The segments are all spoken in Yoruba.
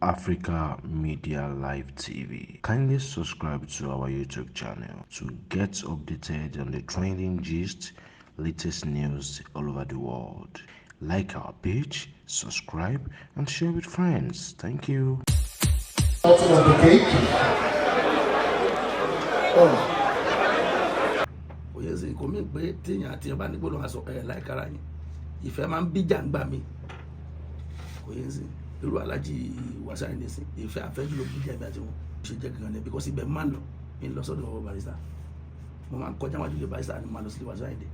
Africa Media Live TV. Kindly subscribe to our YouTube channel to get updated on the trending gist, latest news all over the world. Like our page, subscribe, and share with friends. Thank you. Cutting of the cake. Oh, Kò yẹ sí kò mí pé téèyàn àti ẹ bá ní gbọ́dọ̀ aṣọ ẹ láìkára yín, ìfẹ́ máa ń bí jàǹgbà mi. Kò yẹ sí irú Alájì Wasiu Ayinde sí, ìfẹ́ àfẹ́jù ló bí jàǹgbà tí wọ́n ṣe jẹ́ gangan ni, because ibẹ̀ máa ń lọ mi ń lọ sọ́dọ̀ Barrister, mo máa ń kọjá wájú ilé Barrister ni mo máa lọ sílé Wasiu Ayinde.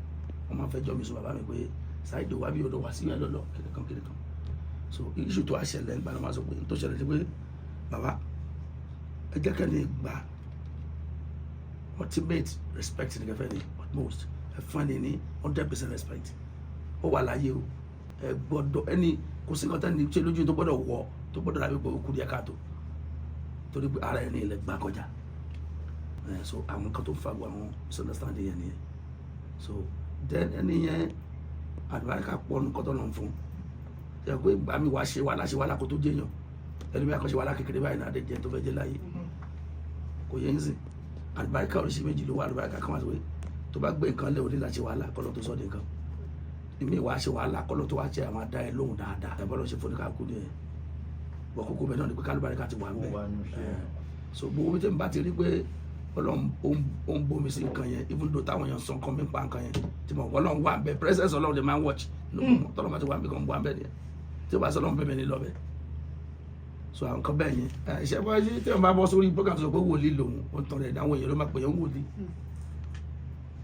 Wọ́n máa ń fẹjọ́ mi sùn bàbá mi pé Saheed wá bí ọ̀dọ̀ Wasiu yẹn lọ́lọ́ kiri kan kiri kan. So issue tó wá ṣẹlẹ̀ nígbà náà, máa sọ pé tó ṣẹlẹ̀ sí pé bàbá, ẹ jẹ́ kẹ́ni gbà ultimate respect ní kẹfẹ́ ní utmost, ẹ fún ẹni ní 100% respect. Ó wà láyé o, ẹ gbọ́dọ̀ ẹni kò sí nǹkan tẹ́ni ṣe lójú tó gbọ́dọ̀ wọ tó gbọ́dọ̀ dàbí pé ó kú díẹ̀ káàtó, torí pé ara ẹni ilẹ̀ gbà kọjá ẹ. So àwọn nǹkan tó ń fa gbọ́ àwọn misunderstanding yẹn nìyẹn. So then ẹni yẹn, àlùbáríkà pọ̀ nǹkan tó lọ́n fún ṣe pé ìgbà mi wàá ṣe wàhálà, ṣe wàhálà kó tó jẹyàn. Ẹni bí akọ́ṣe wàhálà kékeré báyìí náà, adé jẹ tó fẹ́ jẹ láyé. Kò yẹ ń sìn, àlùbáríkà oríṣi méjì ló wà. Àlùbáríkà kan wà sí pé tó bá gbé nǹkan lé, òní láti ṣe wàhálà kọ́lọ́ tó sọ di nǹkan ìmí, wàá ṣe wàhálà kọ́lọ́ tó wá ṣe àwọn adá ẹ lóhùn dáadáa. Ẹ bọ́lọ́ ṣe fún ní ẹ bọ́ kókó bẹ́ẹ̀ náà ni pé kálùbáríkà ti wà ń bẹ̀. So gbogbo bí tẹ́mi bá ti rí pé Ọlọ́run ó ń bomi sí nǹkan yẹn, even though táwọn èèyàn sọ nǹkan mi pa nǹkan yẹn tí mo Ọlọ́run wà ń bẹ̀, presence Ọlọ́run lè máa ń watch tọ́lọ́ bá ti wà ń bẹ̀ kan wà ń bẹ̀ nìyẹn. Tí ó bá sọ Ọlọ́run bẹ̀ mí ní lọ bẹ̀. So àwọn nǹkan bẹ́ẹ̀ yẹn, iṣẹ́ bá ṣe tí wọ́n bá bọ́ sórí program sọ pé wòlíì lòun, ó ń tọrọ ẹ̀, àwọn èèyàn ló máa pè é ń wòlíì.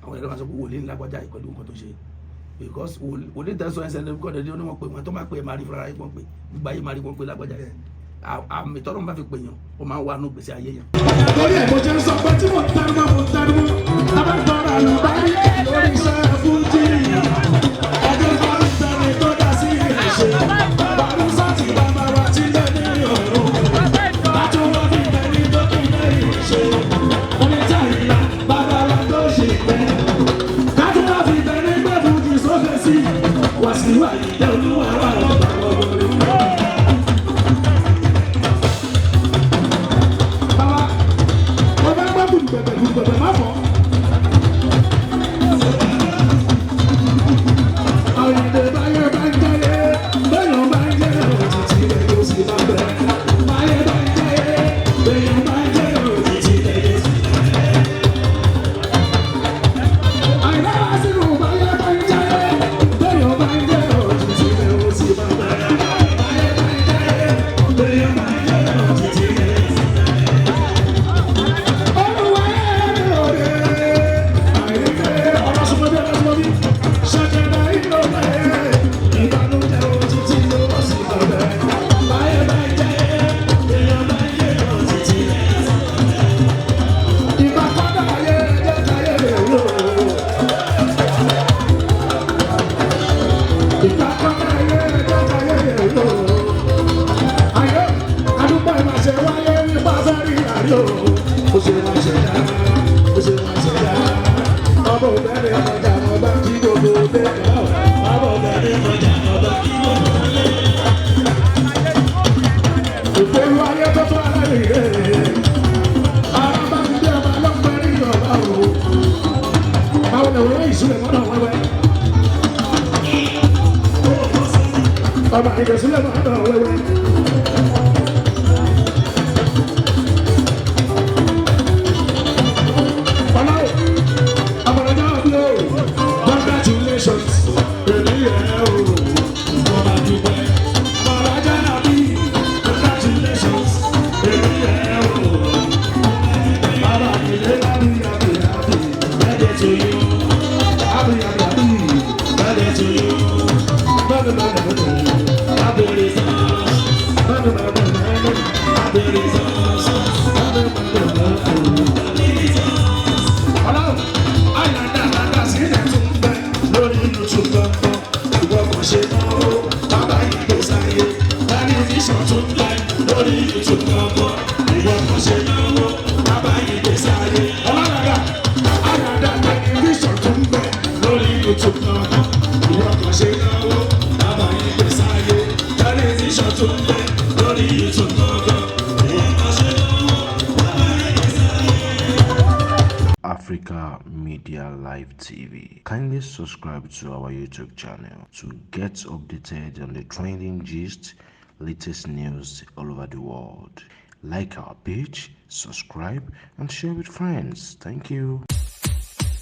Àwọn èèyàn ló máa sọ pé wòlíì ńlá kọjá yìí pẹ̀lú nǹkan tó ṣe, because wòlíì tẹ̀sán ẹsẹ̀ ní kọ́ọ̀dẹ̀ ní wọ́n pè wọ́n tó máa pè é máa rí fúnra yìí, wọ́n pè gbogbo ayé máa rí wọ́n pè lágbájá yìí. Àmì tọ́lọ́ bá fi pè yàn, ó máa ń wà nù gbèsè ayé yàn. Torí ẹ̀ mo ṣe ń sọ pé tí mo tẹnumọ́, mo tẹnumọ́, abẹ́tọ̀rọ̀ àlùbárí lórí iṣẹ́ fújì. Ọdún bá ń tẹni tó dá sí ìṣe Barrister tí bàbá wa ti lé ní ọ̀run látúwọ́ fi tẹni tó tún lé ìṣe onítàyìnlá bàbá wa tó ṣe pẹ́ kátúwọ́ fi tẹni gbé fújì sókè sí Wasiu Ayinde olúwa wà lọ́ba lọ́wọ́. Bàbá, mo fẹ́ gbọ́ gudugbẹ̀gbẹ̀ gudugbẹ̀gbẹ̀ má fọ́. Àyìndé, báyé bá ń jẹ́yé, bẹ́yàn bá ń jẹ́ òtítì rẹ̀ yóò sì máa bẹ̀. Báyé bá ń jẹ́yé, bẹ́yàn bá ń jẹ́ òtítì rẹ̀ yóò sì máa bẹ̀. Àyìndé wá sínú, báyé bá ń jẹ́yé, bẹ́yàn bá ń jẹ́ òtítì rẹ̀ yóò sì máa bẹ̀. Báyé bá ń jẹ́yé, bẹ́yàn bá ń jẹ́ òtítì rẹ̀ yóò sì máa bẹ̀. Olúwa ẹ̀ lóore, Àyìndé ọlọ́sùnmọ́bí ọlọ́sùnmọ́bí, ṣẹ̀kẹ̀rẹ̀ ìlọ́lẹ̀, ìbànújẹ́ òtítì ló sì bẹ̀rẹ̀. Báyé bá jẹ́, èèyàn bá jẹ́ òtítì. Ìgbà kọ́dà ayé ẹjẹ́ káyé lè wò. Ìgbà kọ́dà ayé ẹjẹ́ káyé lè wò. Ayé àdúgbò ìmàṣẹ wáyé nípa fẹ́ rí àríò. Ó ṣe máa ṣe dá, ó ṣe máa ṣe dá. Ọmọ òbẹ̀rẹ̀ ọjà ọba kí gbogbo bẹ́ẹ̀. Ọmọ òbẹ̀rẹ̀ ọjà ọba kí gbogbo bẹ́ẹ̀. Ìpolú ayé tó tó aláìrè. Ara bá ti dé ọba lọ́pẹ́ rí ọba o. Báwo lè wọ́n ìsúlẹ̀ mọ́nà wẹ́wẹ́? Ọba ìdẹ̀sílẹ̀ mọ́nà wẹ́wẹ́. Ọlọ́run, àbọ̀dọ̀jọ́ bí o, congratulations, èmi ẹ̀ o, mo máa dúpẹ́. Àbọ̀dọ̀jọ́ náà bí, congratulations, èmi ẹ̀ o. Bàbá mi lé happy happy happy birthday to you. Happy happy happy birthday to you. Birthday birthday birthday. Happy results. Birthday birthday birthday. Happy results. Birthday birthday birthday. Ọlọ́run, àyàndá àdá sílẹ̀ tún bẹ lórí YouTube gbọ̀ngàn. Ìwọ kò ṣe náwó, bàbá yìí sáyé. Tẹlifíṣàn tún bẹ lórí YouTube gbọ̀ngàn. Ìwọ kò ṣe náwó, bàbá yìí sáyé. Ọlọ́run, àyàndá tẹlifíṣàn tún bẹ lórí YouTube gbọ̀ngàn. Ìwọ kò ṣe náwó, bàbá yìí sáyé. Tẹlifíṣàn tún bẹ lórí YouTube gbọ̀ngàn. Africa Media Live TV. Kindly subscribe to our YouTube channel to get updated on the trending gist, latest news all over the world. Like our page, subscribe, and share with friends. Thank you.